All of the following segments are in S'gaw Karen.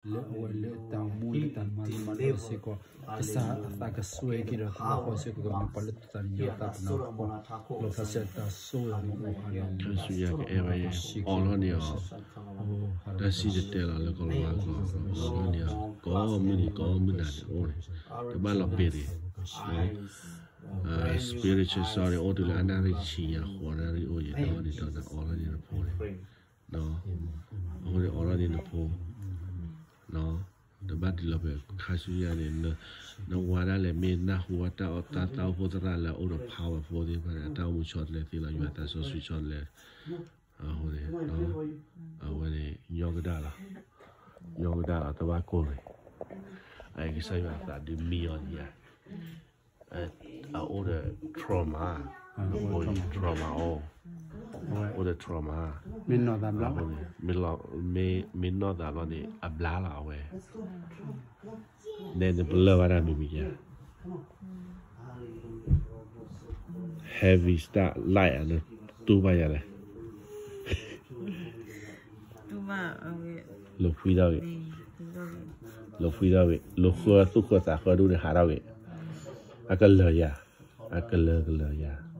လၢအဝဲလၢတၢ်အိၣ်မူလၢတၢ်မၤလၢမၤလီၤစ့ၢ်ကီး, ကစၢ်အသးကစွဲက့ၤဒီးသးဃီစ့ၢ်ကီး မ့ၢ်ပှၤလၢတသးန့ၣ်ညါတၢ်ပနီၣ်ဃီ, လီၤဖးစ့ၢ်တၢ်ဆိၣ်ဂ့ၤမ့ၢ်အိၣ်ဟါလီၤ, ကစၢ်ယွၤကအဲၣ်ဝဲအီၤလီၤန့ၣ်အီၤ, တၢ်စံၣ်တဲၤတဲလီၤလၢကီၢ်လီၤဝါကျိာ် အီၤလီၤန့ၣ်အီၤ, ကိးမုၢ်နံၤကိးမုၢ်နၤန့ၣ်အိၣ်န့ၣ်, တဘၣ်လီၤပ့ၤန့ၣ်, spiritual စီၤန့ၣ် အိၣ်တုၤလၢအနၣ်ရံၣ်ဆံညါ ဃိးနၣ်ရံၣ်အိၣ်ယံၤဒီးန့ၣ်ဒီးနအီၤလီၤန့ၣ်နဖိန့ၣ် အဃိန့ၣ်အီၤလီၤန့ၣ်နဖိ, တဘၣ်ဒ်လီၤပှဲၤခါဆူညါန့ၣ်, နဝၤဒၣ်လဲာ်မ့ၢ်နၢ်ဟူဝဲတၢ်အီၣ်တၢ်တၢ်အိၣ်ဖှိၣ်သရၣ်လၢအအိၣ်ဒီး powerful သ့ၣ်တဖၣ်န့ၣ် အတၢ်အိၣ်မူဆီတလဲသ့လီၤ, ယွၤသးစီဆှံဆီတလဲ, အဃိန့ၣ် အဝဲန့ၣ်ညီကဒၣ်လီၤ, ညီကဒၣ်လီၤ တဘၣ်ကိၢ်န့ၣ်, အကစၢ်ယွၤအသးဒုးမံအီၤန့ၣ်ဧါ အအိၣ်ဒီး trauma, trauma အိၣ်, အိၣ်ဒီး trauma, မ့ၢ်နီၢ်သးဘျီ, မ့ၢ်နီၢ်သးဘျီန့ၣ် အဘျါလီၤအဝဲ, နဲနပလၢၢ်ဘၣ်တၢ်မံၤမံၤယါ, heavy စတၢ် light အနတူၢ်ဘၣ်ယၤလဲၣ် လိာ်ဖှံထီၣ်ဂ့ၤ, လိာ်ဖှံထီၣ်ဂ့ၤ, လိာ်ဃၢသူၣ်ဃၢသးဃၢဒူၣ်န့ၣ်ဟးထီၣ်ဂ့ၤ, အကလၢာ်ယၤ, အကလၢာ်ကလၢာ်ယၤ,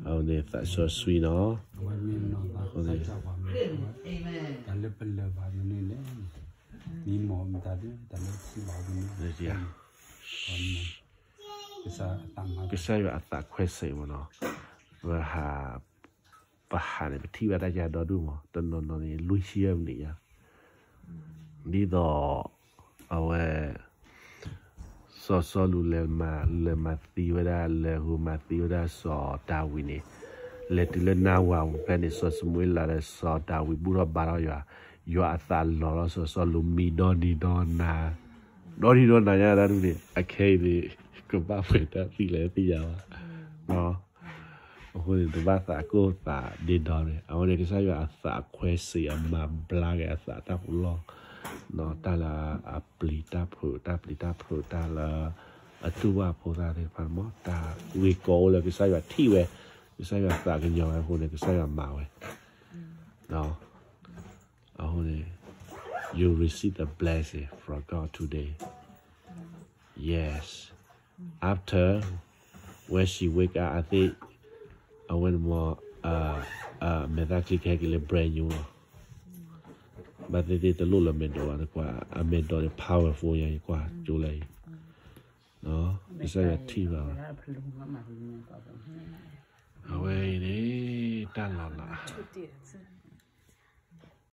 အဝဲန့ၣ်သးစီဆှံနီၤ, အဝဲန့ၣ်, တၢ်လၢပလၢာ်ဘၣ်မနုၤလဲၣ်, မံမီၢ်မတၤဒုး တၢ်လၢပစံးဘၣ်မနုၤလဲၣ်, ကစၢ်ယွၤအသးခွဲးစ့မနီၤ, ပဟး ပဟးန့ၣ် ပထံၣ်ဘၣ်တၢ်ယါဒီဒူၣ်မး တနီၤနီၤန့ၣ် လွံၢ်ဆံယဲၢ်မံးနံးယါ, ဒ်သိး အဝဲ စီၤစီလူးလဲၤမၤ လဲၤမၤသံဝဲဒၣ် လဲၤဃုမၤသံဝဲဒၣ်စီၤဒၤဝံးန့ၣ်, လဲၤတုၤလၢနါဝၤပူၤဖဲန့ၣ် စီၤၡမူၤအ့လးဒီးစီၤဒၤဝံးဘူၣ်ထီၣ်ဘါထီၣ်ယွၤ, ယွၤအသးလီၤလီၤစီၤစီလူးမံဒီနံၤဒီနၤ, ဒီနံၤဒီနၤညါဒၣ်ဒုန့ၣ် အခဲအံၤန့ၣ် ကဘၣ်ပှဲၤတၢ်သံလဲၣ်သ့ၣ်ညါဘၣ် အဃိန့ၣ် တဘၣ်သးကိၢ်သးဒ့ဒီန့ၣ် အဝဲန့ၣ် ကစၢ်ယွၤအသးအခွဲးစ့းအမၤဘျါက့ၤအသးတၢ်ပူၤလီၢ်, တၢ်လၢအပျံၤတၢ်ဖုး တၢ်ပျံၤတၢ်ဖုး တၢ်လၢအတူၢ်ဘၣ်ဖိသၣ်သ့ၣ်တဖၣ်မး တၢ်ဂ့ၢ်ကီအိၣ်လၢကစၢ်ယွၤထံၣ်ဝဲ, ကစၢ်ယွၤသးကညီၤဝဲအဃိန့ၣ် ကစၢ်ယွၤမၤဝဲ အဃိန့ၣ် you receive the blessing from God today. Yes. After when she wake up, I think အဝဲန့ၣ်မ့ၢ် မဲာ်သၣ်ချံကဟဲက့ၤလၢ brand new လီၤ. ဘၣ်သ့ၣ်သ့ၣ်တလိၣ်လၢမဲာ်ဒိးဘၣ် နကွၢ် အမဲာ်ဒိးန့ၣ် powerful ညါ ယကွၢ်ကၠိလဲၣ်အံၤ ကစၢ်ယွၤထံၣ်ဘၣ်ဝဲ အဝဲအံၤန့ၣ် တၢ်လီၤလး